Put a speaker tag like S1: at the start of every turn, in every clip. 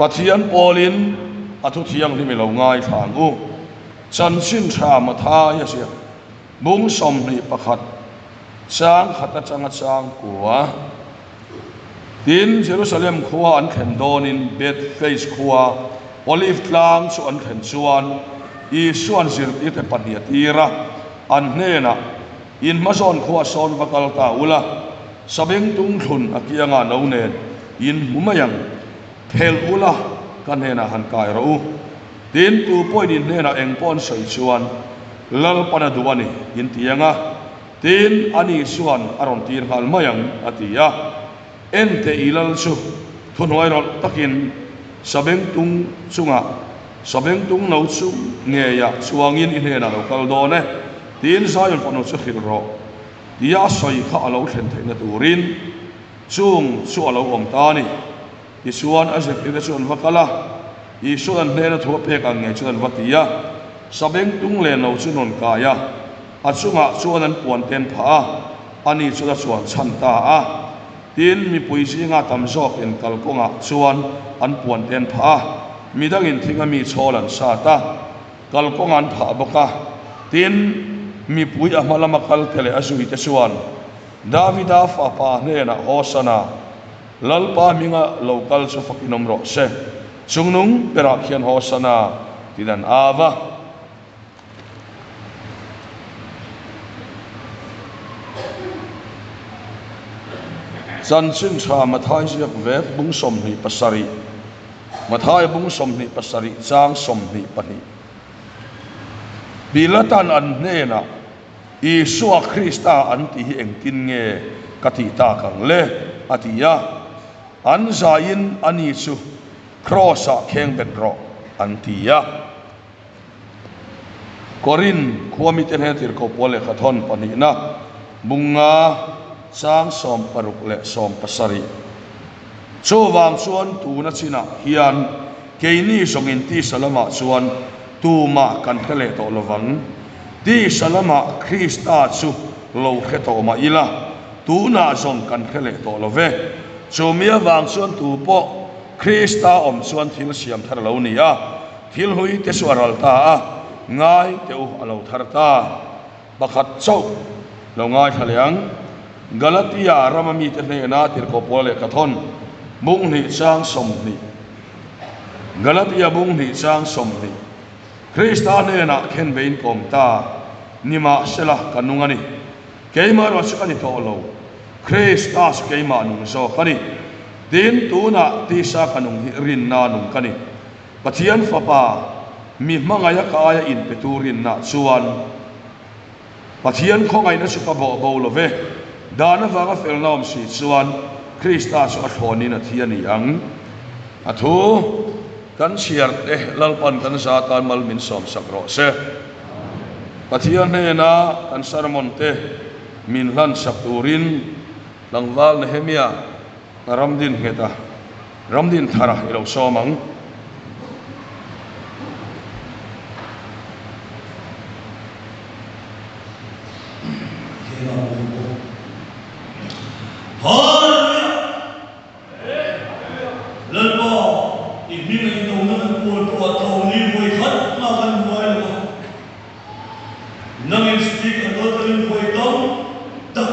S1: Pathian pawlin a thu thianghlim i lo ngaithla ang u. Chanchin tha Mathai a ziak bung 21 chang khat atanga chang kua. Tin, Jerusalem khua an thlen dawnin Bethphage khua Olive tlang chu an thlen chuan Isua'n zirtirte pahnih a tir a, an hnenah, In hmazawn khua sawn va kal ta ula, sabeng tung thlun a kiangah no nen in hmu mai ang, phelh ula ka hnenah han kai rawh u. Tin, tu pawhin in hnenah eng pawh an sawi chuan Lalpan a duh a ni, in ti ang a. Tin, ani chuan a rawn tir nghal mai ang, a ti a. Ente i lal chu thuhnuai rawlh takin sabengtung chungah sabengtung no chu ngeiah chuangin i hnenah lo kal dawn e, tiin Zion fanu chu hrilh rawh, tia a sawi kha a lo thlen theihna turin chung chu a lo awm ta a ni. Tichuan, a zirtirte chu an va kal a, Isua'n an hnena thu a pek ang ngei chuan an va ti a, sabengtung len lo chu rawn kai a, a chungah chuan an puan ten phah a, ani chuan a chuan chhan ta a. Tin, mipui zinga tam zawkin kalkawngah chuan an puan ten phah a, midangin thinga mi chhawl an sat a, kalkawng an phah bawk a. Tin, mipui a hma lama kalte leh a zuite chuan Davida fapa hnenah Hosana, Lalpa hminga lo kal chu fakin awm rawh se, chungnung berah khian Hosana tiin an au a. Chanchin tha Mathai ziak vek bung 27, Mathai bung 27 chang 22. Pilatan an hnenah Isua Krista an tih hi engtin nge ka tih tak ang le? a ti a. An zaiin ani chu Kraws-ah kheng bet rawh an ti a. Korin khua mite hnena tirhkoh pawl lehkha thawn pahnihna bunga chang 60 leh 70. Chuvang chuan tuna chinah hian keini zawngin tisa lamah chuan tumah kan hre leh tawh lovang. Tisa lamah Krista chu lo hre tawh mah ila, tunah zawng kan hre leh tawh lo ve. Chumi avang chuan tu pawh Krista awm chuan thil siam thar a lo ni a, thil hlui te chu a ral ta a, ngai teh u a lo thar ta. Pakhat chauh lo ngaithla leh ang. Galatia rama mite hnena tirhkoh pawl lehkha thawn bung hnih chang 20. Galatia bung hnih chang 20. Krista hnenah khen ve in kawm ta, nimahsela ka nung a ni. Keimah erawh chu ka ni tawh lo, Krista chu keimah nung zawk a ni. Tin, tunah tisa ka nung hi rinna nung ka ni. Pathian Fapa, mi hmangaih a ka aia inpetu rinna chuan Pathian khawngaihna chu ka bawh bo lo ve. Dan avanga felna awm si chuan Krista chu a thlawnin a thi a ni ang. A thu kan chhiar te Lalpan kan za tan mal min sawmsak rawh se. Pathian hnena kan sermon te min hlansak turin tlangval Nehemia Ramdin ngheta Ramdin thara i lo sawm ang.
S2: Hallelujah! Lalpa, i hming a indohna kan puan tawh a tlawmni vawi khat mah kan hmuai lo va. Nangin speaker kaltlangin vawi tam tak,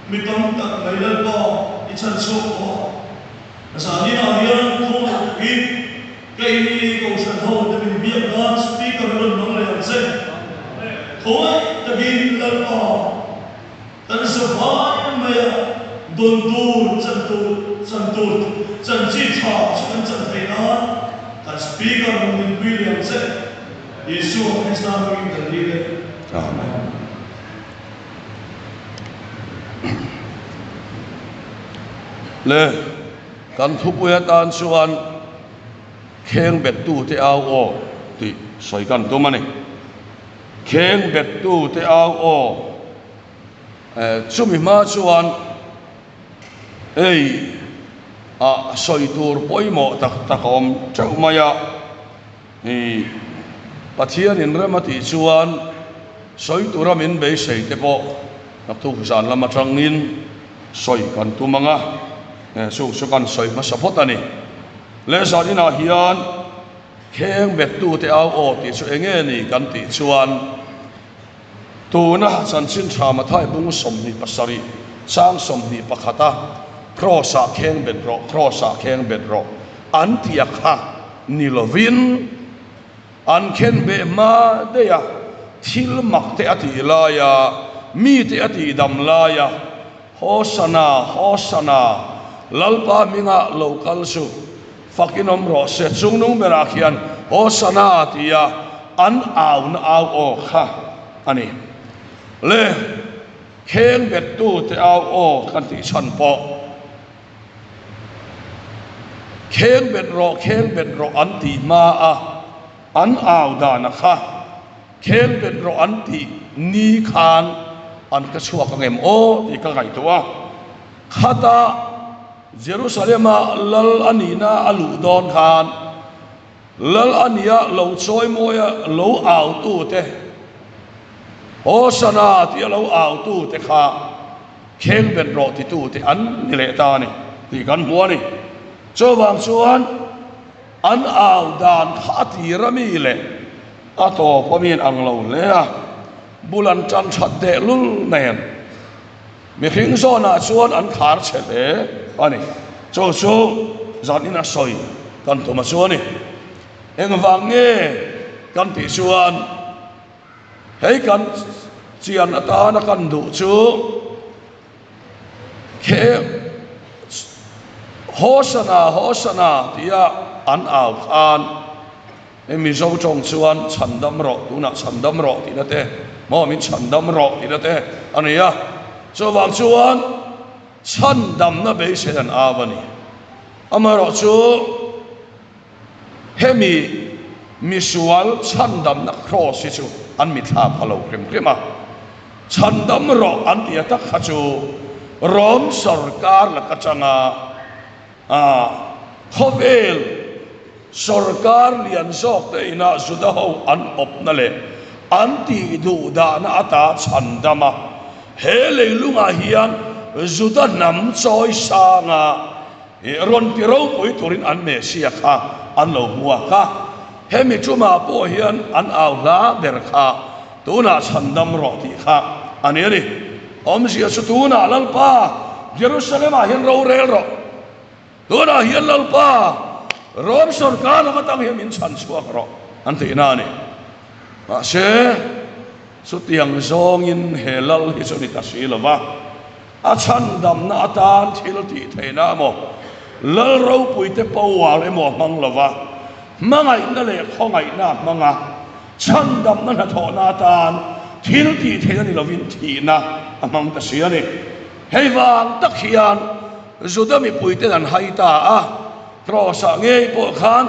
S2: mi tam tak mai Lalpa i chhan chhuak tawh a. Zaninah hian khawngaih takin keini Kohhran ho te min biak nan speaker rawn hmang leh ang che. Khawngaih takin Lalpa kan zavai mai a, dawn tur, chan tur, chan tur, chanchin tha chu kan chan theih nan kan speaker rawn min pui leh ang che. Isua Krista hmangin kan dil e.
S1: Amen. Le kan thupui atan chuan kheng bettute au aw tih sawi kan tum a ni. Kheng bettute au aw chumi hma chuan hei ah sawi tur pawimawh tak tak a awm teuh mai a. I Pathian in rem a tih chuan sawi tura min beisei te pawh naktuk zan lam atangin sawi kan tum ang a, chung chu kan sawi hmasa phawt a ni. Le zaninah hian kheng bettute au aw tih chu enge ni kan tih chuan tuna chanchin tha Mathai bung 27 chang 21 a Kraws-ah kheng bet rawh, Kraws-ah kheng bet rawh an tih a kha ni lovin an khen beh hma daih a, thil mak te a tih laia, mite a tih dam laia, Hosana, Hosana, Lalpa hmingah lo kal chu fakin awm rawh se, chungnung berah khian Hosana tia an auna au aw kha a ni. Le, kheng bettute au aw kan tih chhan pawh kheng bet rawh, kheng bet rawh an tih hma a an au dana kha Khel bet rawh an tih ni khan an ka chhuak ang em aw tih ka ngaihtuah a. Khata Jerusalem-a lal a nihna a luh dawn khan lal a nia lo chawimawia lo autute, Hosana tia lo autute kha khel bet rawh titute an ni leh ta a ni tih kan hmu a ni. Chuvang chuan an au dan kha a tir a mi leh A tawp a min ang lo hle a, bul an tan that deh lul nen mihring zawnah chuan an khar chhe hle a ni. Chu chu zanin a sawi kan tum a chu a ni. Engvang nge kan tih chuan hei kan chian atana kan duh chu Khe Hosana Hosana tia an au khan Hei Mizo tawng chuan chhandam rawh, tunah chhandam rawh tihna te, maw min chhandam rawh tihna te a ni a. Chuvang chuan chhandamna beisei an au a ni. Amaherawh chu hemi misual chhandamna cross hi chu an mitthla pha lo hrim hrim a. Chhandam rawh an tih a tak kha chu Rom sorkar laka changa A khawvel sorkar lian zawk te inah Juda ho an awpna leh an tih duh dahna ata chhan dam a. He leilungah hian Juda hnam chawi sanga rawn ti ropui turin an Messiah kha an lo hmuak a. Hemi tumah pawh hian an au hla ber kha tunah chhan dam rawh tih kha a ni a ni. Awmzia chu tunah Lalpa Jerusalem-ah hian rorel rawh. Tunah hian Lalpa Rom sorkar lam atang hian min chhan chhuak rawh an tihna a ni. Mahse, chutiang zawngin he lal hi chu ni ta si lo va, a chhandamna atan thil tih theihna emaw, lal ropuite power emaw a hmang lo va, hmangaihna leh khawngaihna a hmang a. Chhandamna hnathawhna atan thil tih theihna ni lovin thihna a hmang ta si a ni. Hei vang tak hian Juda mipuiten an hai ta a, Kraws-ah ngei pawh khan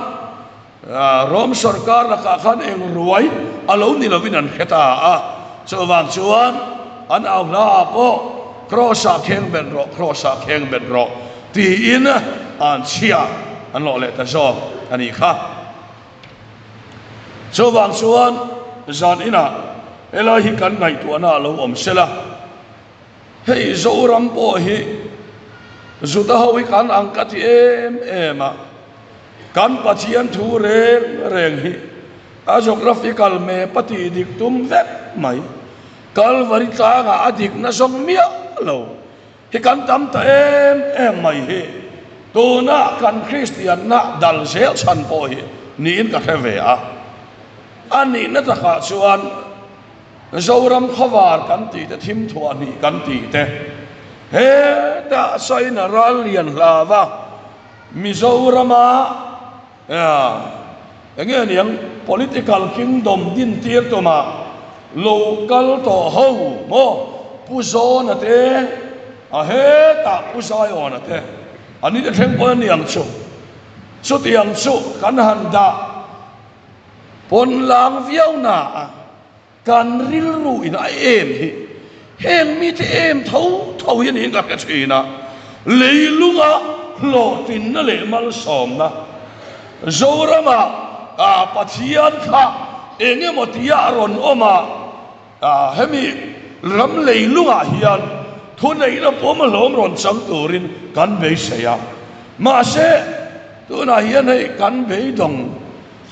S1: Rom sorkar lakah khan eng ruai a lo ni lovin an hre ta a. Chuvang chuan an au hlaah pawh Kraws-ah kheng bet rawh, Kraws-ah kheng bet rawh tiin an chhia an lawh leh ta zawk a nih kha. Chuvang chuan zan inah helai hi kan ngaihtuahna a lo awm sela, hei Zoram pawh hi Juda ho hi kan ang ka ti em em a, kan Pathian thu reng reng hi a geographical map a tih dik tum vek mai, Kalvari tlangah a dikna zawng miah lo. Hi kan tam ta em em mai hi tuna kan Kristianna dal zel chhan pawh hi niin ka hre ve a. A nihna takah chuan Zoram khawvar kan tih te, thim thuah hnih kan tih te, hetah China ral lian hlava Mizorama Enge niang political kingdom din tir tumah lo kal tawh ho maw Pu Zawna te a hetah Pu Zaiawna te an ni te thleng pawh aniang chu chutiang chu kan han dah pawn lang viau na a. Kan rilru in a em hi heng mite em tho tho hi niin ka hre thin a, leilunga hlawhtlinna leh malsawmna Zorama Pathian kha eng emaw tia a rawn awm a, hemi ram leilungah hian thuneihna pawm hlawm rawn chang turin kan beisei a, mahse. Tunah hian hei kan beidawng,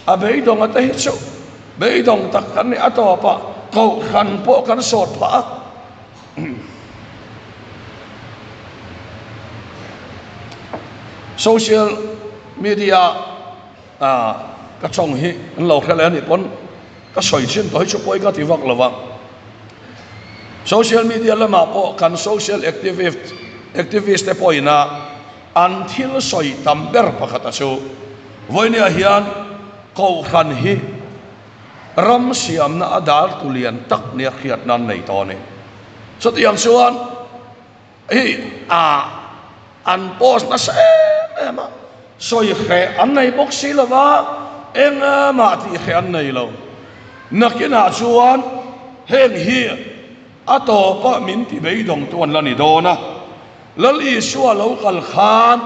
S1: a beidawng a te hi chu beidawng tak kan ni. A tawpah kohhran pawh kan sawt phah a. Social media ka tawng hi an lo hre leh a nih pawn ka sawi chin tawh hi chu pawi ka ti vak lo va. Social media lamah pawh kan social activist activist te pawhin a an thil sawi tam ber pakhat a chu vawinia hian kohhran hi ram siamna a dar tu lian tak nia hriat nan nei tawh a ni. Chutiang chuan hi a an post nasa em em a, sawi hreh an nei bawk si lo va, engmah tih hreh an nei lo. Nakinah chuan heng hi a tawpah min ti beidawngtu an la ni dawn a, Lal Isua lo kal khan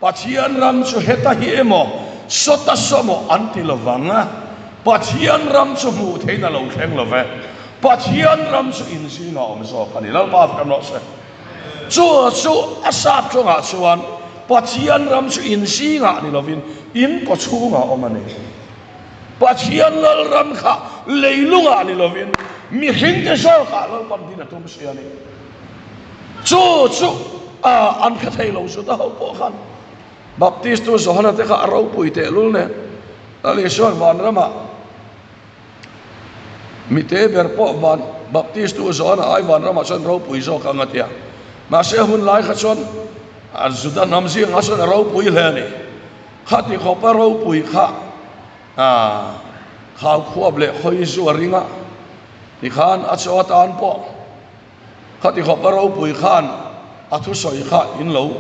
S1: Pathian ram chu heta hi emaw, sawta saw maw an ti lo vang a, Pathian ram chu hmuh theihin a lo thleng lo ve. Pathian ram chu inzingah awm zawk a ni. Lalpa fak rawh se. Chu chu a sap tawngah chuan Pathian ram chu inzingah ni lovin in kawchhungah awm a ni. Pathian lal ram kha leilungah ni lovin mihringte zawkah Lalpan din a tum si a ni. Chu chu a an hre thei lo Juda ho pawh khan Baptist tu Johana te kha a ropui tehlul nen Lal Isuan vanramah mite ber pawh van Baptist tu Johana ai vanramah chuan ropui zawk ang a tia. Mahse hun lai kha chuan a Juda hnam zingah chuan a ropui hle a ni. Khati khawpa ropui kha a khau khuap leh khawi zu a ring a, tikhan a chaw atan pawh Khati khawpa ropui khan a thusawi kha in lo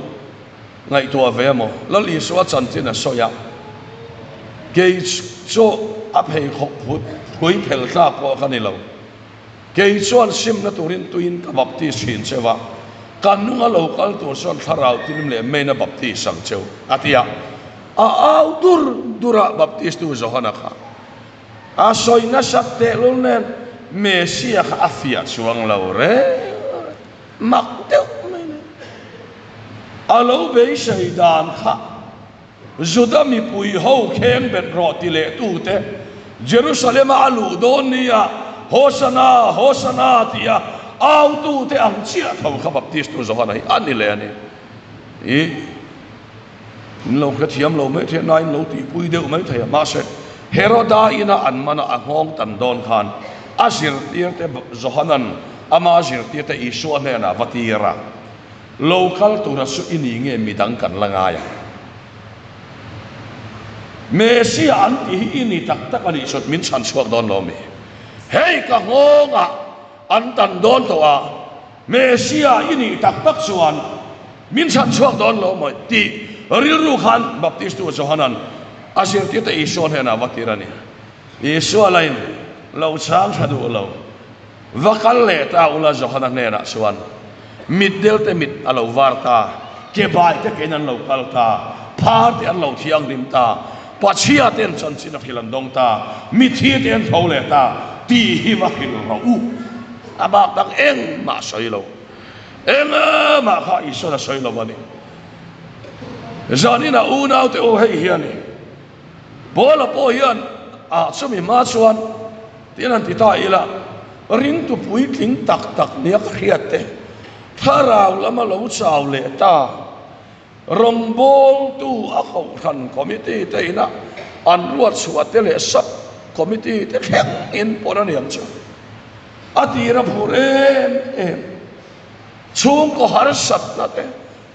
S1: ngaihtuah ve maw? Lal Isua chanchin a sawi a, Kei chu a pheikhawk phui phel tlak pawh ka ni lo. Kei chuan simna turin tuin ka baptis thin cheu a, ka nunga lo kal tur chuan thlarau tilim leh main a baptis ang cheu, a ti a. A au dur dur a baptistu Johana kha. A sawi nasat tehlul nen Messia kha a fiah chuang lo reng reng. Mak deuh mai nen. A lo beisei dan kha Juda mipui ho kheng bet rawh ti leh tute Jerusalem-a a luh dawn nia Hosana, Hosana tia autute ang chiah tho kha Baptistu Johana hi a ni leh a ni. Ih. In lo hrethiam lo mai thei a, nain lo tihpui deuh mai thei a. Mahse, Heroda ina an mana a nghawng tan dawn khan a zirtirte Johanan ama zirtirte Isua hnenah va tir a, Lo kal tura chu i ni nge midang kan la ngai ang? Messia an tih hi i ni tak tak a nih chuan min chhan chhuak dawn lo mi? Hei ka nghawngah an tan dawn tawh a, Messia i nih tak tak chuan min chhan chhuak dawn lo maw tih rilru khan Baptistu Johanan a zirtirte Isua hnenah va tir a ni. Isua lain lo chhang tha duh lo. Va kal leh ta ula Johana hnenah chuan mitdelte mit a lo var ta, ke baite kein an lo kal ta, pharte an lo thianghlim ta, pachhia te an chanchin a hrilh an dawng ta, mithi te an tho leh ta tih hi va hrilh rawh u. A bak dang engmah a sawi lo. Engmah kha Isuan a sawi lo a ni. Zanin a unaute u hei hi a ni. Paula pawh hian ah chumi hma chuan tin han ti ta ila, ringtu puitling tak tak nia ka hriat te, thlarau lama lo chau leh ta, Rawngbawltu a kohhran committee te ina an ruat chhuah te leh sub committee te thleng in pawn a niang chu. A tir a phur em em. Chhungkaw harsatna te,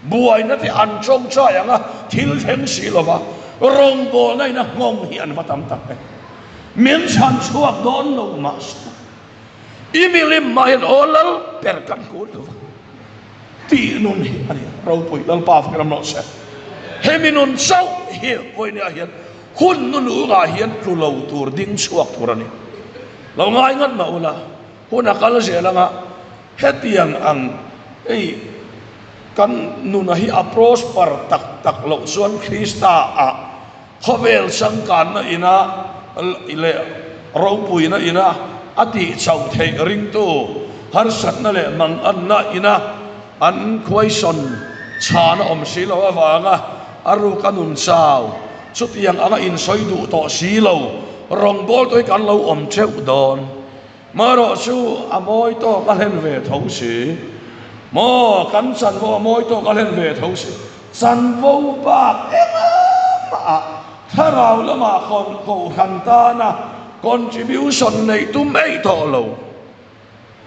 S1: buaina te an tawngtai ang a, thil thleng si lova rawngbawlna ina nghawng hi an va tam tak e. Min chhan chhuak dawn lo mahse i milim mah hian aw lal ber kan kun lova. Tih nun hi a ni a, ropui Lalpa fak ram rawh se. Hemi nun chauh hi vawinia hian hun nu nungah hian tlu lo tur ding chhuak tur a ni. Lo ngai ngat mah ula, hun a kal zel anga hetiang ang hei kan nuna hi a prosper tak tak loh chuan Krista ah khawvel changkanna ina leh ropuina ina a tih chauh theih ringtu harsatna leh manganna ina an khuaisawn chhan a awm si loh avanga a ruka nun chau, chutiang anga insawi duh tawh si lo rawngbawltu hi kan lo awm teuh dawn. Marawh chu a mawi tawk a hlen ve tho si. Maw, kan chanvo a mawi tawk a hlen ve tho si. Chanvo bak engmah ah thlarau lamah kohhran tana contribution neih tum eih tawh lo.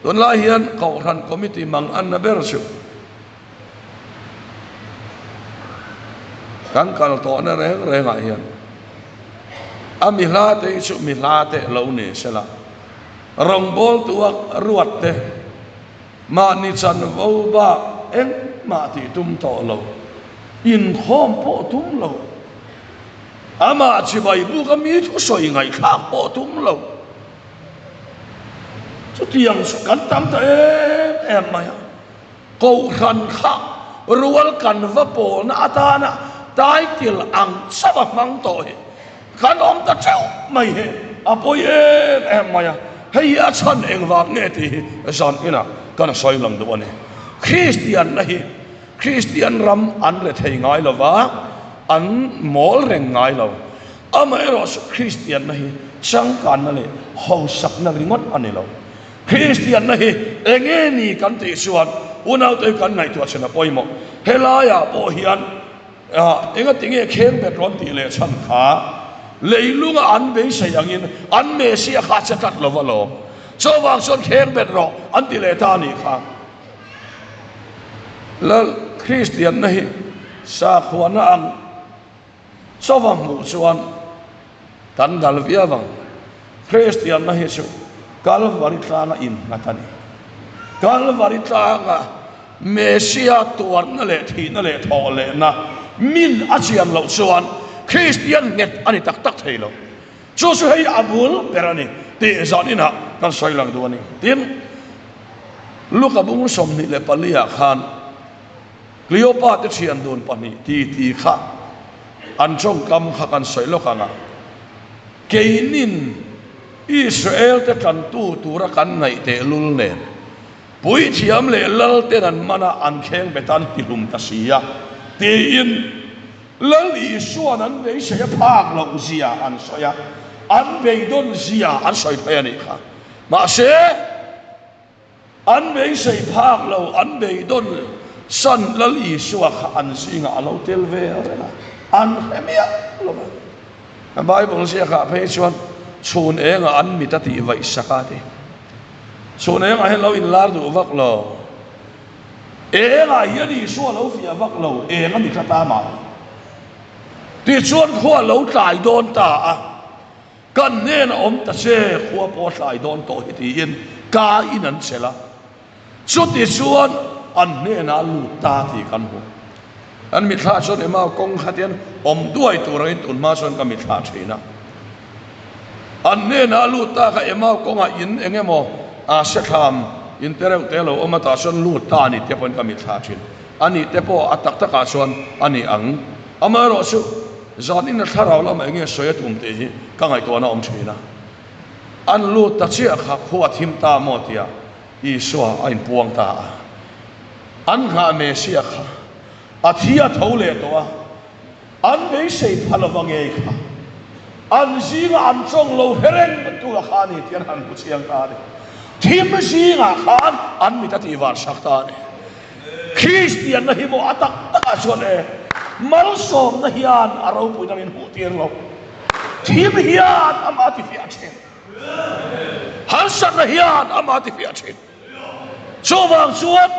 S1: Tunlai hian kohhran committee mang anna ber chu kan kal tawhna reng rengah hian a mi hla te hi chu mi hla te lo ni sela, rawngbawltua ruat te mahni chanvo bak engmah tih tum tawh lo, inkhawm pawh tum lo, amah chibai buka mi thusawi ngaihthlak pawh tum lo. Chutiang chu kan tam ta em em mai a, Kohhran kha rual kan va pawlna atana title ang chauh a hmang tawh hi kan awm ta teuh mai hi a pawi em em mai a, hei hi a chhan engvang nge tih hi zan inah kan sawi lang duh a ni. Kristianna hi Kristian ram an rethei ngai lo va, an mawl reng ngai lo. Amaherawhchu Kristianna hi changkanna leh hausakna ringawt a ni lo. Kristianna hi enge ni kan tih chuan unaute hi kan ngaihtuah chhin a pawimawh. Helaiah pawh hian engati nge kheng bet rawn tih leh chhan kha leilunga an beisei angin an Messiah kha a che tlat lo alawm. Chuvang chuan kheng bet rawh an ti leh ta a nih kha. Lal Kristianna hi sakhuana ang Chauva hmuh chuan kan dal viau ang. Kristianna hi chu Kalvari tlanga innghat a ni. Kalvari tlanga Messia tuarna leh thihna leh thawhlehna min a chian loh chuan Kristian nghet a ni tak tak thei lo. Chu chu hei a bul ber a ni tih zan inah kan sawi lang duh a ni. Tin, Luka bung 24 ah khan Cleopa te thian dun pahnih titi kha an tawngkam kha kan sawi lawk ang a, keinin Israel te tantu tura kan ngaih tehlul nen puithiam leh lal ten an man a, an kheng bet a, an tihlum ta si a, tiin Lal Isua'n an beisei a phak loh zia an sawi a, an beidawn zia an sawi phei a nih kha. Mahse. An beisei phak lo, an beidawn san Lal Isua kha an zingah a lo tel ve reng a, an hre miah lo va. Bible ziakah phei chuan chhun engah an mit a tih vaih sak a ti. Chhun engah hian lo inlar duh vak lo. Engah hian Isua lo fiah vak lo, eng a ni tlat a mah. Tichuan khua a lo tlai dawn ta a. Kan hnenah awm ta che, khua pawh a tlai dawn tawh hi tiin ka in an chelh a. Chuti chuan an hnenah a lut ta tih kan hmu. An mithla chuan Emau kawng kha tian awm duai tur angin tun hma chuan ka mithla thin a. An hnenah a lut ta kha Emau kawngah in eng emaw a sethlam in te reuh te lo awm a tah chuan lut ta a ni te pawhin ka mithla thin. A nih te pawh a tak takah chuan a ni ang. Amaherawhchu Zanin a thlarau lamah enge sawi a tum tih hi ka ngaihtuahna awm thin a. An lut ta chiah kha khua thim ta maw tia Isua a inpuang ta a. An nghah Messiah kha a thi a tho leh tawh a, an beisei pha lova ngei kha an zinga an chawng lo hre reng tu a kha a ni tih an han hmu chiang ta a ni. Thim zingah khan an mit a tihvar sak ta a ni. Kristianna hi maw a tak takah chuan e, malsawmna hian a ropuina min hmuh tir lo. Thim hian amah a tifiah thin. Harsatna hian amah a tifiah thin. Chuvang chuan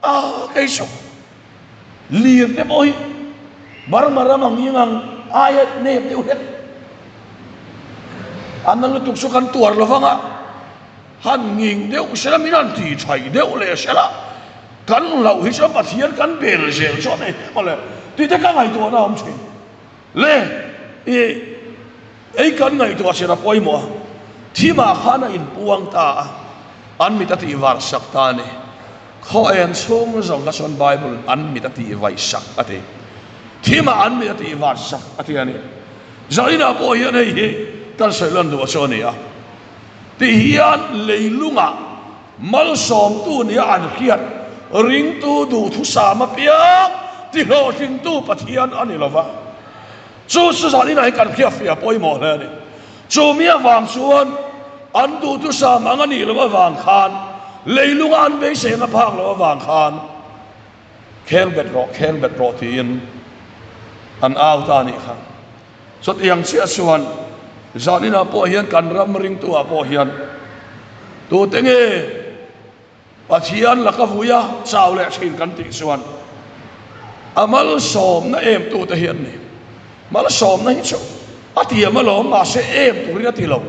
S1: a kei chu lir te pawh hi Burma ram ang ing ang aia nep deuh hlek. An na lutuk chu kan tuar lo vang a. Han nging deuh sela min han ti thaih deuh leh sela kan hlauh hi chuan Pathian kan bel zel chuan ei hle mawle tih te ka ngaihtuahna a awm thin. Le i ei kan ngaihtuah chin a pawimawh a, thimah khan a inpuang ta a, an mit a tih var sak ta a ni. Khaw en chhung zawng kha chuan Bible an mit a tih vaih sak a ti. Thimah an mit a tih var sak a ti a ni. Zainah pawh hian hei hi kan sawi lan duh a chu a ni a. Ti hian leilungah malsawmtu nia an hriat ringtu duhthusam apiang Tihlawhtlingtu Pathian a ni lo va. Chu chu zanin ah hian kan hriatfiah pawimawh hle a ni. Chu mi avang chuan an duhthusam ang a nih loh avang khan, leilunga an beisei ang a phak loh avang khan, Kheng bet rawh, kheng bet rawh tiin an au ta a nih kha. Chutiang chiah chuan zaninah pawh hian kan ram ringtuah pawh hian tute nge Pathian laka vuia chau leh thin kan tih chuan a malsawmna em tute hi an ni. Malsawmna hi chu a tiam alawm mahse em turin a ti lo.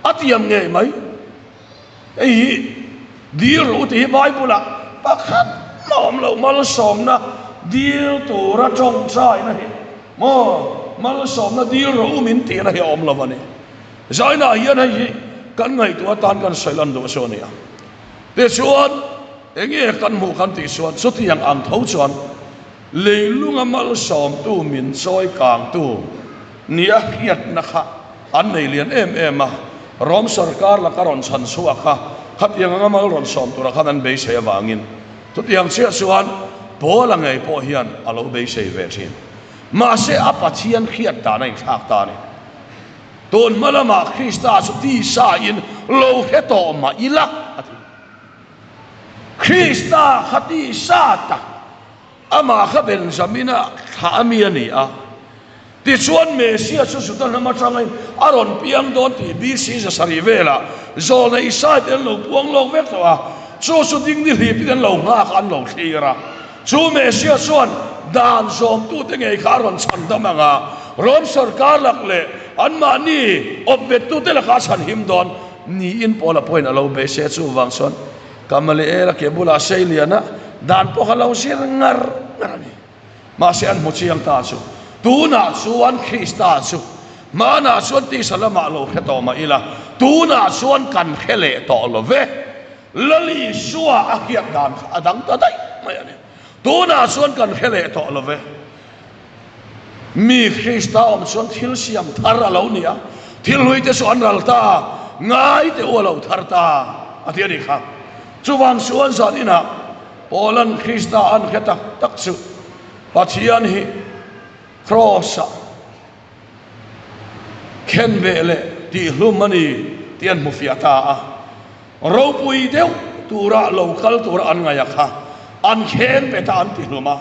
S1: A tiam ngei mai. Hei hi dil rawh u tih hi Bible ah pakhat mah awm lo, malsawmna dil tura tawngtaina hi maw malsawmna dil rawh u min tihna hi a awm lo a ni. Zainah hian hei hi kan ngaihtuah atan kan sawi lan duh chu a ni a. Tichuan enge kan hmuh kan tih chuan chutiang ang tho chuan leilunga malsawmtu min chawi kangtu nia hriatna kha An nei lian em em a, Rom sorkar laka rawn chhan chhuak kha khatiang anga mal rawn sawm tura khan an beisei avangin chutiang chiah chuan Paula ngei pawh hian a lo beisei ve thin. Mahse a Pathian hriat dan a inthlak ta a ni. Tun hma lamah Krista chu tisa in lo hre tawh mah ila a ti. Krista kha tisa tak Amah kha Benjamina thlah a mi a ni a. Tichuan Messia chu Juda hnam atangin a rawn piang dawn tih BC 700 velah zawlna Isai te an lo puang lawk vek tawh a. Chu chu dingdi hlipin an lo nghak a, an lo thlir a. Chu Messia chuan dan zawmtute ngei kha a rawn chhan dam ang a, Rom sorkar lak leh anmahni awpbettute lakah a chhan him dawn niin Paula pawhin a lo beisei a. Chuvang chuan Gamaliel a ke bulah sei lian a, dan pawh kha lo zir ngar ngar a ni. Mahse an hmu chiang ta chu, tunah chuan Krista chu hmanah chuan tisa lamah lo hre tawh mah ila, tunah chuan kan hre leh tawh lo ve. Lal Isua a hriat dan kha a dang ta daih mai a ni. Tunah chuan kan hre leh tawh lo ve. Mi Krista awm chuan thil siam thar a lo ni a, thil hlui te chu an ral ta, ngai te u a lo thar ta a ti a nih kha. Chuvang chuan zan inah Paula'n Krista an hre tak tak chu Pathian hi Kraws-ah khenbeh leh tihhlum a ni tih an hmu fiah ta a. Ropui deuh tura lo kal tura an ngaih a kha an khenbet a an tihlum a.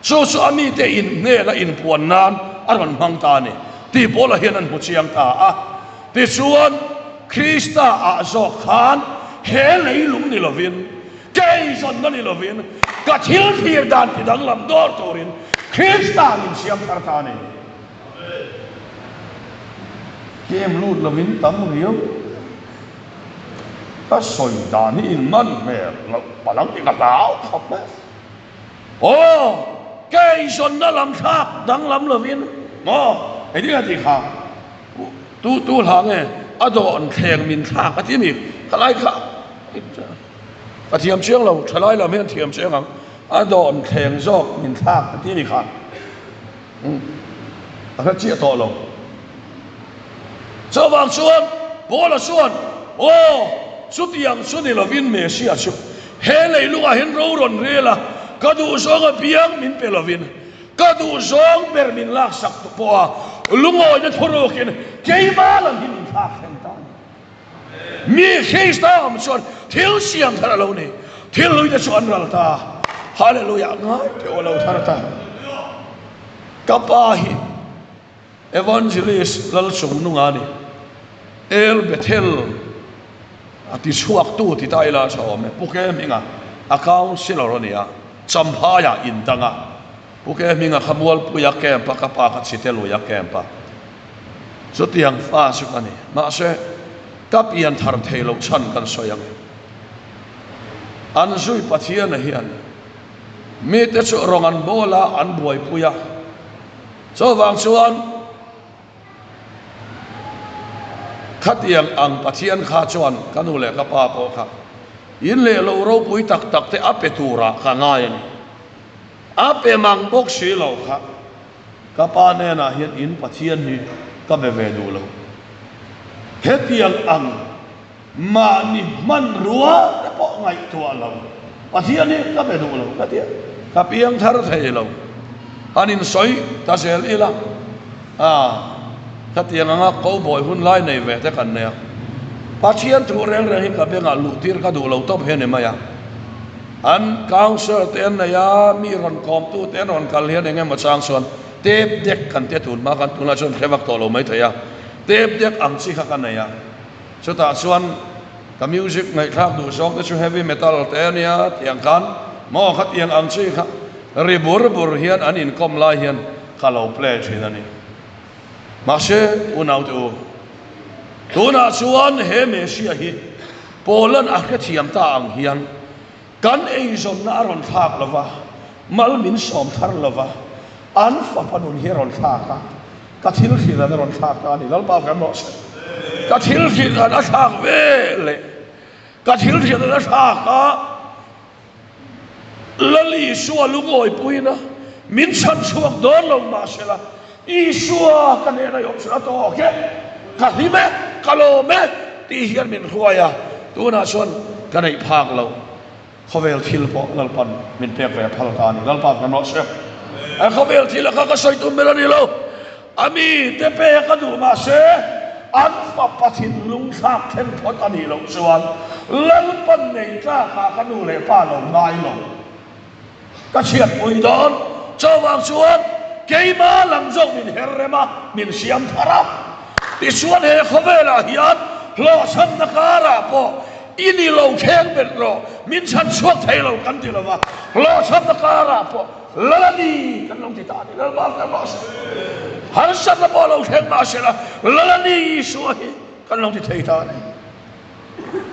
S1: Chu chu a mite in hnena inpuan nan a rawn hmang ta a ni tih Paula hian an hmu chiang ta a. Tichuan, Krista ah zawk khan he leilung ni lovin, keizawnna ni lovin, ka thil thlir dan ti danglam dawr turin Krista min siam thar ta a ni. Kem lut lovin tam riau ka sawi dan hi in man hmel loh palang tih ka hlau khawp mai. Aw, keizawnna lam thlak danglam lovin maw engtin a tih kha? Tu tu hla nge a dawn thleng min thlak a ti mi? Khalai kha ka thiam chiang lo, thalai lam hian thiam chiang ang, a dawn thleng zawk min thlak a ti mi kha? A hre chiah tawh lo. Chuvang chuan Paula chuan, Aw, chutiang chu ni lovin Messia chu he leilungah hian ro rawn rel a, ka duhzawng apiang min pe lovin, ka duhzawng ber min laksak tu pawha lungawina thurukin keimah lam hi min thlak thleng ta a ni. Mi Krista awm chuan thil siam thar a lo ni, thil hlui te chu an ral ta. Hallelujah, ngai teh aw lo thar ta. Ka pa hi Evangelist Lalchungnunga a ni. El Bethel a ti chhuak tu ti ta ila tha awm e. Pu Ke Hminga a councillor a ni a, Champhaiah indang a. Pu Ke Hminga kha Mualpuia camp a, ka pa kha Chiteluia camp a. Chutiang fa chu ka ni. Mahse, ka pian thar thei loh chhan kan sawi ang e. An zui Pathiana hian mite chu rawng an bawl a, an buaipui a. Chuvang chuan khatiang ang Pathian kha chuan ka nu leh ka pa pawh kha in leh lo ropui tak tak te a pe turah ka ngai a ni. A pe mang bawk si lo kha. Ka pa hnenah hian in Pathian hi ka be ve duh lo. Hetiang ang mahni hmanrua te pawh ngaihtuah lo Pathian hi ka be duh lo ka ti a. Ka piang thar thei lo. Han insawi ta zel ila, a, khatiang anga cowboy hun lai nei ve te kan nei a. Pathian thu reng reng hi ka bengah luh tir ka duh lo tawp hi a ni mai a. An council te an nei a, mi rawn kawmtu te an rawn kal hian eng emaw chang chuan tape deck kan tia tun hma khan tunlai chuan hre vak tawh lo mai thei a, tape deck ang chi kha ka nei a. Chutah chuan ka music ngaihthlak duh zawng te chu heavy metal te a nia tiang khan maw khatiang ang chi kha ri bur bur hian an inkawm lai hian ka lo play thin a ni. Mahse unaute u, tunah chuan he Messiah hi Poland a hrethiam ta ang hian kan eizawnna a rawn thlak lo va, mal min sawm thar lo va, an fapa nun hi a rawn thlak a, Ka thil hrilh an a rawn thlak ta a ni, Lalpa kan rawh se. Ka thil hrilh an a thlak ve leh ka thil hrilh an a thlak a, Lal Isua lungawipuina min chhan chhuak dawn lo mahsela, Isua ka hnena i awm chu a tawk e, ka hlim e, ka lawm e tih hian min hruai a, tunah chuan ka neih phak lo. Khawvel thil pawh Lalpan min pek ve a phal ta a ni. Lalpa kan rawh se. A khawvel thil a kha ka sawi tum ber a ni lo. A mi te pek a duh mahse an fapa thinlung thlak thleng phawt a nih loh chuan Lalpan nei tlakah ka nu leh pa lo ngai lo. Ka chhiatpui dawn. Chuvang chuan keimah lam zawk min her rem a, min siam thar a. Tichuan he khawvelah hian hlawhchhamna karah pawh i ni lo thleng bet rawh, min chhan chhuak thei lo kan ti lo va, hlawhchhamna karah pawh Lal a ni kan lo ti ta a ni. Lalpa kan rawh se. Harsatna pawh lo thleng mahsela Lal a ni Isua hi kan lo ti thei ta a ni.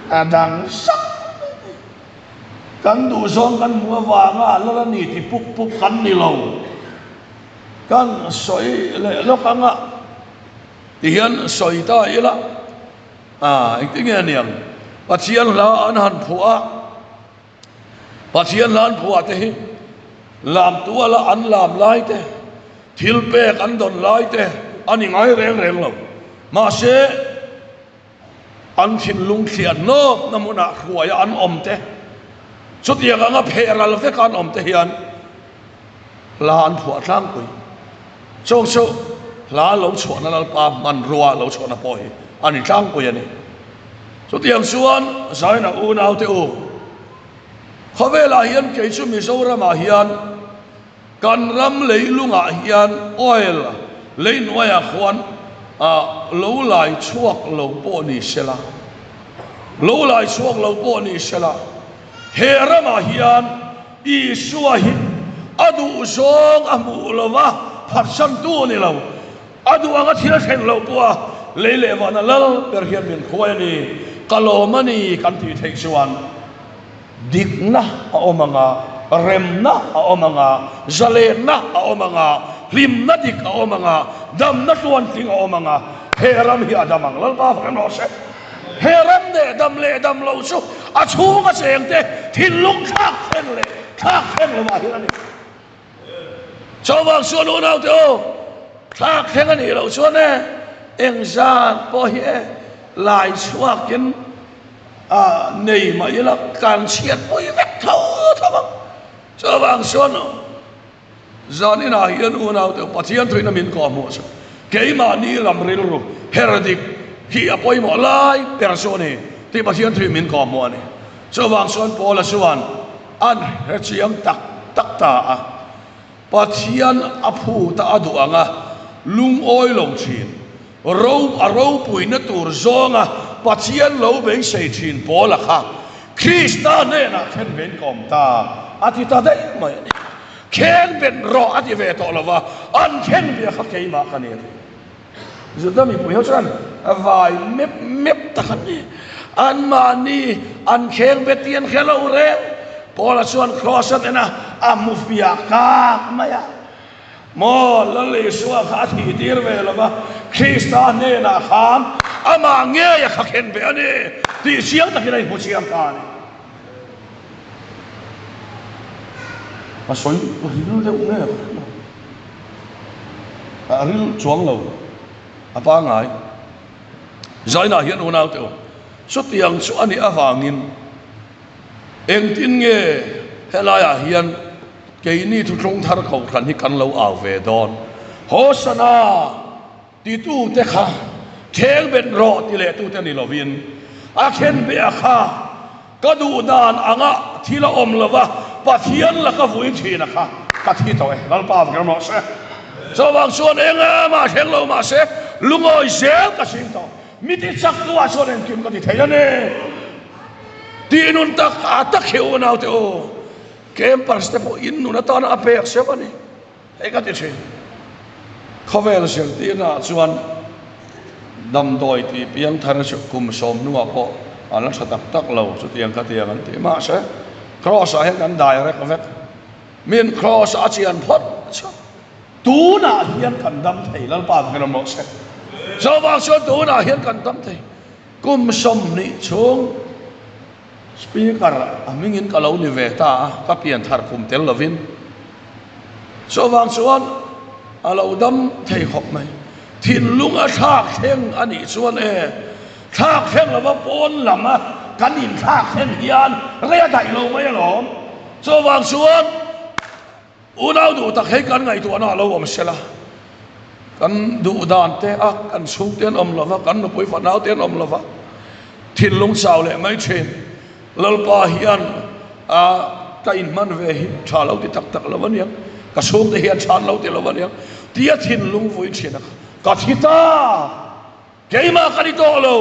S1: A dang sak mai a ni. Kan duhzawng kan hmuh avanga Lal a ni ti pup pup kan ni lo. Kan sawi leh lawk anga ti hian sawi ta ila, ah engtin nge aniang Pathian hla an han phuah a, Pathian hla an phuah te hi lam tuala an lam lai te, thil pek an dawn lai te a ni ngai reng reng lo. Mahse. An thinlung thliah hnawkna hmunah hruaia an awm te, chutiang anga pheh ral veka an awm te hian hla an phuah tlangpui. Chung chu hla lo chhuahna Lalpa hmanrua lo chhuahna pawh hi a ni tlangpui a ni. Chutiang chuan Zaina unaute u, khawvelah hian kei chu Mizoramah hian Kan ram leilungah hian oil lei hnuaiah khuan lo lai chhuak lo pawh ni sela, lo lai chhuak lo pawh ni sela, he ramah hian Isua hi a duhzawng a hmuh lo va, phatsantu a ni lo. A duh anga thil a thleng loh pawha lei leh vana lal ber hian min khuai a ni, ka lawm a ni kan tih theih chuan, Dikna a awm ang a, remna a awm ang a, zalenna a awm ang a, hlimna dik a awm ang a, damna tluantling a awm ang a, he ram hi a dam ang. Lalpa fak em rawh se. He ram leh dam leh dam lo chu a chhunga chengte thinlung thlak thleng leh thlak thleng lovah hian a ni. Chuvang chuan unaute aw, thlak thleng a nih loh chuan e, engzat pawh hi e, lai chhuakin A nei mah ila kan chhiat pui vek tho tho ang. Chuvang chuan zan inah hian unaute Pathian thuina min kawh hmuh chu keimahni lam rilru her dik hi a pawimawh lai ber chu a ni tih Pathian thui min kawh hmuh a ni. Chuvang chuan Paula chuan an hrechiang tak tak ta a. Pathian a phut a a duh ang a, lungawi lo thin. Ro a ropuina tur zawnga Pathian lo beisei thin Paula kha Krista hnenah khen vein ka awm ta a ti ta daih mai a ni. Khen bet rawh a ti ve tawh lo va, an khen ve kha keimah ka ni a ti. Juda mipui ho chuan vai mep mep tak an ni. Anmahni an kheng bet tih an hre lo reng. Paula chuan kraws a den a, a hmu fiah kak mai a. Maw Lal Isua kha a thih tir ve lo va, Krista hnenah khan amah ngei a kha khen ve a ni tih chiang takin a inhmu chiang ta a ni. A sawi ril deuh nge ka hre lo. A ril chuang lo a pangngai. Zainah hian unaute u, chutiang chu a nih avangin engtin nge helaiah hian. Keini Thuthlung Thar Kohhran hi kan lo au ve dawn. Hosana! Titute kha thleng bet rawh ti lehtute ni lovin, a khen beh a kha ka duh dan anga thil a awm lova Pathian laka vui thin a kha ka thi tawh e, Lalpa va ram rawh se. Chuvang chuan eng emah thleng lo mah se lungawi zel ka ching tawh. Mi ti chak tu ah chuan engkim ka ti thei a ni. Tih nun tak a tak hi unaute u, campers te pawh in nun atana a pek sep a ni. Hei ka ti thin. Khawvel zirtirnaah chuan damdawi tih piang thar chu kum sawm hnuah pawh a la tha tak tak lo chutiang ka tiang an ti. Mahse, Cross-ah hian kan direct vek. Min Cross-ah a chian phawt chu tunah hian kan dam thei Lalpa ka ram rawh se. Chuvang chuan tunah hian kan dam thei. Kum 20 chhung Speaker a hmingin ka lo ni ve ta a, ka pian thar kum tel lovin. Chuvang chuan a lo dam thei khawp mai. Thinlung a thlak thleng a nih chuan e, thlak thleng lova pawn lam a kan inthlak thleng hian rei a daih lo mai alawm. Chuvang chuan Unau duh tak hei kan ngaihtuahna a lo awm sela, kan duh dan te a kan chhungte an awm lova, kan nupui fanau te an awm lova, thinlung chau leh mai thin. Lalpa hian a ka inhman ve hi tha lo ti tak tak lo aniang, ka chhungte hian chhan lo ti lo aniang tia thinlung vui thin a ka thi ta. Keimah ka ni tawh lo,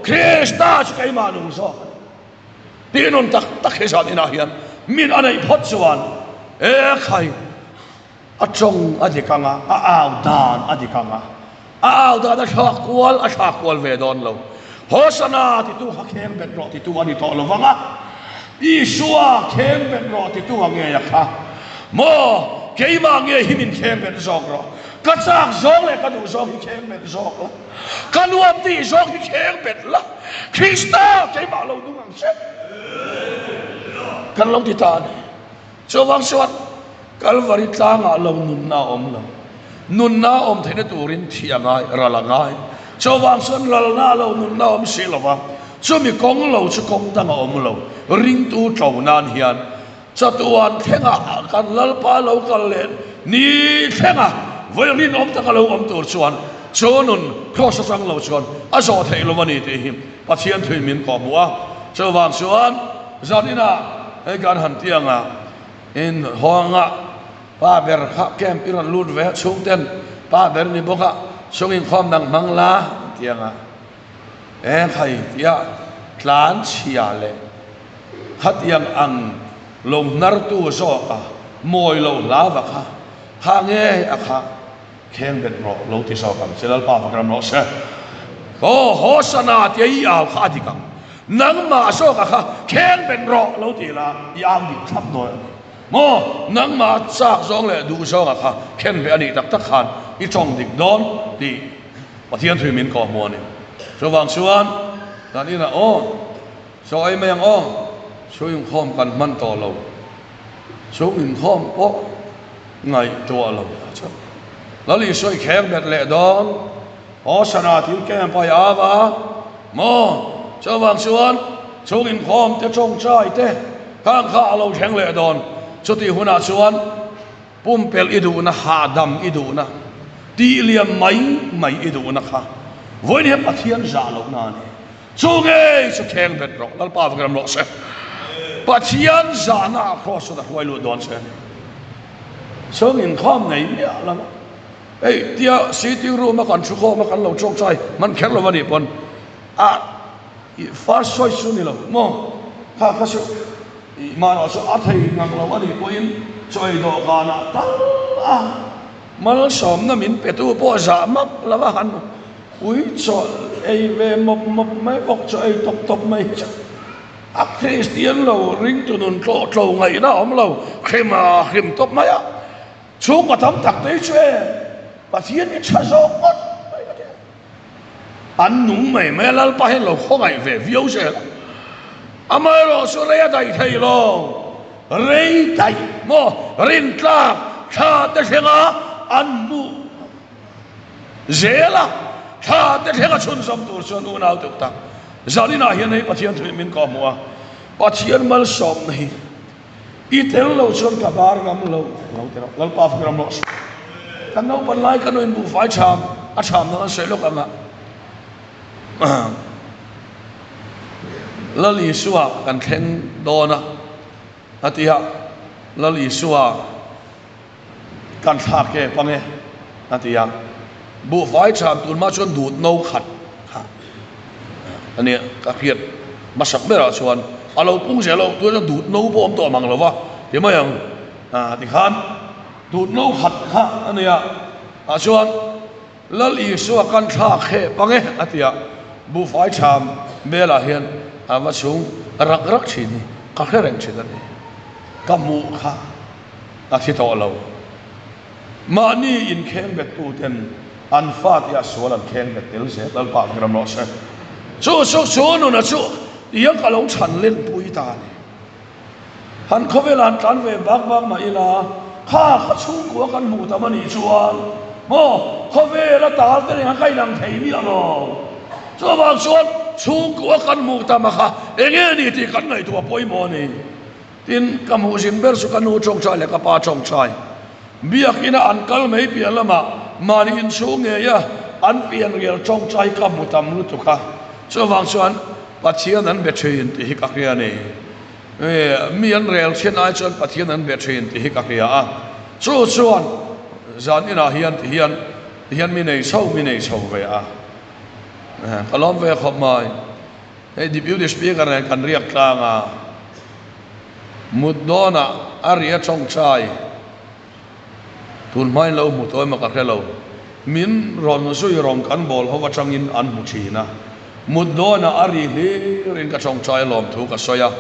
S1: Krista chu keimah nung zawk a ni. Tih nun tak tak hi zan inah hian min a neih phawt chuan e khai a tawng a dik ang a, a au dan a dik ang a, a au dan a thlak kual a thlak kual ve dawn lo. Hosana titu kha kheng bet rawh titu a ni tawh lo vang a, Isua kheng bet rawh titu a ngei a kha. Maw keimah nge hi min kheng bet zawk rawh. Ka chak zawng leh ka duh zawng hi kheng bet zawk la, ka nuam tih zawng hi kheng bet la, Krista keimah lo nung ang che kan lo ti ta a ni. Chuvang chuan Kalvari tlangah lo nunna a awm lo, nunna a awm theihna turin thih a ngai, ral a ngai. Chuvang chuan lalna lo nunna a awm si lo va, chumi kawng lo chu kawng dang a awm lo, ringtu tlo nan hian Chatuan thlengah kan Lalpa lo kal leh ni thlenga vawi rinawm taka lo awm tur chuan chu nun Kraws atang lo chuan a zawh theih lo a ni tih hi Pathian thuin min kawhhmuh a. Chuvang chuan zaninah hei kan han ti ang a, in hawnga pa ber kha camp i rawn lut ve a, chhungten pa ber ni bawk a, chhung inkhawm dang hmang la an ti ang a, eng khai tia tlan chhia leh Khatiang ang lo hnartu zawk a mawi lo hla va kha, kha nge a kha kheng bet rawh lo ti zawk ang che Lalpa fak ram rawh se. Aw Hosana tia i au kha a dik ang, nangmah zawk a kha kheng bet rawh lo ti la i au dik thlap dawn a ni maw? Nangmah chak zawng leh duh zawng a kha khen ve a nih tak tak khan i tawng dik dawn tih Pathian thui min kawhhmuh a ni. Chuvang chuan kan inah aw. Chaw ei mai ang aw, chhung inkhawm kan hman tawh lo, chhung inkhawm pawh ngaihtuah lo ta chu. Lal Isua i kheng bet leh dawn, aw sana thil camp a i au a maw? Chuvang chuan chhung inkhawm te tawngtai te khang kha a lo thleng leh dawn, chutih hunah chuan pumpelh i duhna, hahdam i duhna, tihliam mai mai i duhna kha vawiin hian Pathian zah lohna a ni. Chu ngei chu kheng bet rawh, Lalpa va ram rawh se. Pathian zahna ah Kraws chuan a hruai lut dawn che a ni. Chung inkhawm nei miah lo a, hei tia sitting room a kan thu khawm a kan lo tawngtai hman kher lo a nih pawn a first choice chu ni lo maw? Kha kha chu mahrawh chu a thei ngang lo a nih pawhin chaw ei dawhkanah tal a malsawmna min petu pawh zah map lo a han Ui chawlh ei ve mawp mawp mai bawk chu ei tawp tawp mai hi chu a Kristian lo ringtu nun tlawh tlo ngaihna a awm lo hrim a hrim tawp mai a, chhungkaw tam tak te hi chu e Pathian hi tha zawk ngawt mai ka ti a, an nung mai mai a Lalpa hian lo khawngaih ve viau zel a, amaherawh chu rei a daih thei lo, rei daih maw rintlak thla te thlenga an hmuh. Zel a, thla te thleng a chhunzawm tur chuan unau deuh tak zaninah hian hei Pathian thuin min kawhhmuh a, Pathian malsawmna hi I tel lo chuan ka bar ngam lo lo ti rawh. Lalpa fak ram rawh se. Kan naupan lai ka nuin buhfai chham a chham na kan sawi lawk ang a. Lal Isua kan thleng dawn a a ti a, Lal Isua kan thlak e pang e a ti a. Buhfai chham tun hma chuan dut no khat kha a nia ka hriat hmasak berah chuan a lo pung zel a, tunah chuan dut no pawh awm tawh mang lo va ti mai ang tikhan dut no khat kha a nia ah chuan Lal Isua kan thlak heh pang e a ti a, buhfai chham velah hian a va chhung rak rak thin hi ka hre reng thin a ni. Ka hmuh kha a thi tawh lo. Mahni inkheng bettuten an fate a sual an kheng bet tel zel Lalpa ang ram rawh se. Chu chu chu nuna chu tiang ka lo chhan lenpui ta a ni. Han khawvel han tlan ve bak bak mah ila, kha kha chhungkua kan hmuh tam a nih chuan maw khawvel a tal te reng a ka inang thei miah lo. Chuvang chuan chhungkua kan hmuh tam a kha enge ni tih kan ngaihtuah pawimawh a ni. Tin, ka hmuh zin ber chu ka nu tawngtai leh ka pa tawngtai. Biakina an kal mai piah lamah mahni inchhung ngeia an pianrial tawngtai ka hmu tam lutuk a. Chuvang chuan Pathian an be thin tih hi ka hria a ni. Mi an rel thin ai chuan Pathian an be thin tih hi ka hria a. Chu chuan zan inah hian ti hian ti hian mi nei chho mi nei chho ve a. Ka lawm ve khawp mai. Hei Deputy Speaker nen kan riak tlang a, mut dawnah a ri a tawngtai. Tun hmain lo hmu tawh emaw ka hre lo. Min rawn zui rawng kan bawl ho atangin an hmu thin a. Mut dawnah a ri hlir in ka tawngtai lawm thu ka sawi a.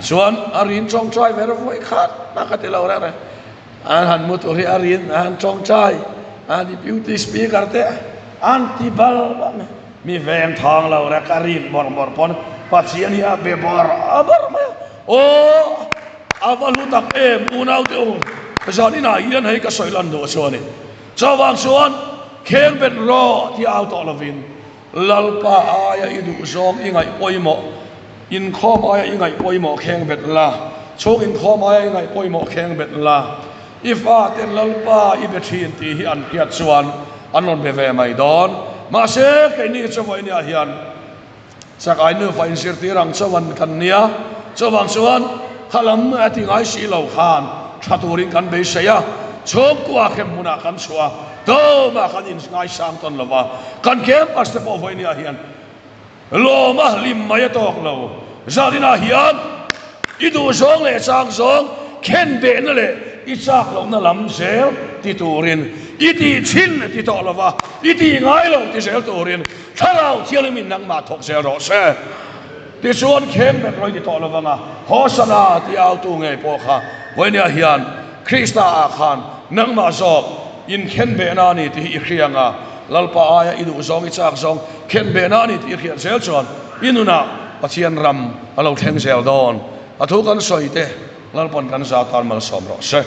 S1: Chuan a rin tawngtai ve vawi khat a ka ti lo reng reng. An han mu tur hi a rin a han tawngtai a deputy speaker te an ti bal bal mai. Mi veng thawng lo rek a rik bawrh bawrh pawn Pathian hi a be bawrh bawrh mai a. Aw! A va hlu tak em unau te u, zan inah hian hei ka sawi lan duh chu a ni. Chuvang chuan kheng bet rawh tih au tawh lovin Lalpa aia i duh zawng i ngaih pawimawh, inkhawm aia i ngaih pawimawh kheng bet la, chhung inkhawm aia i ngaih pawimawh kheng bet la, i faten Lalpa i be thin tih hi an hriat chuan an rawn be ve mai dawn. Mahse keini chu vawinia hian Chakai nufa inzirtir ang chauh an kan nia, chuvang chuan khalam a ti ngai si lo khan tha turin kan beisei a, chhungkua hrem hmunah kan chhuah a, tumah kan inngaisang tawn lo va, kan campus te pawh vawinia hian lawma hlim mai a tawk lo, zaninah hian i duhzawng leh chang zawng khen behna leh i chak lohna lam zel ti turin i tih thin ti tawh lo va, i tih ngai lo ti zel turin Thlarau Thianghlimin nangmah thawk zel rawh se. Tichuan kheng bet rawi ti tawh lo vang a, Hosana tih autu ngei pawh kha vawinia hian Krista ah khan nangmah zawk in khen behna a ni tih hi i hria ang a, Lalpa aia i duh zawng i chak zawng khen behna a ni tih i hriat zel chuan i nunah Pathian ram a lo thleng zel dawn. A thu kan sawi te Lalpawn kan za tan malsawm rawh se.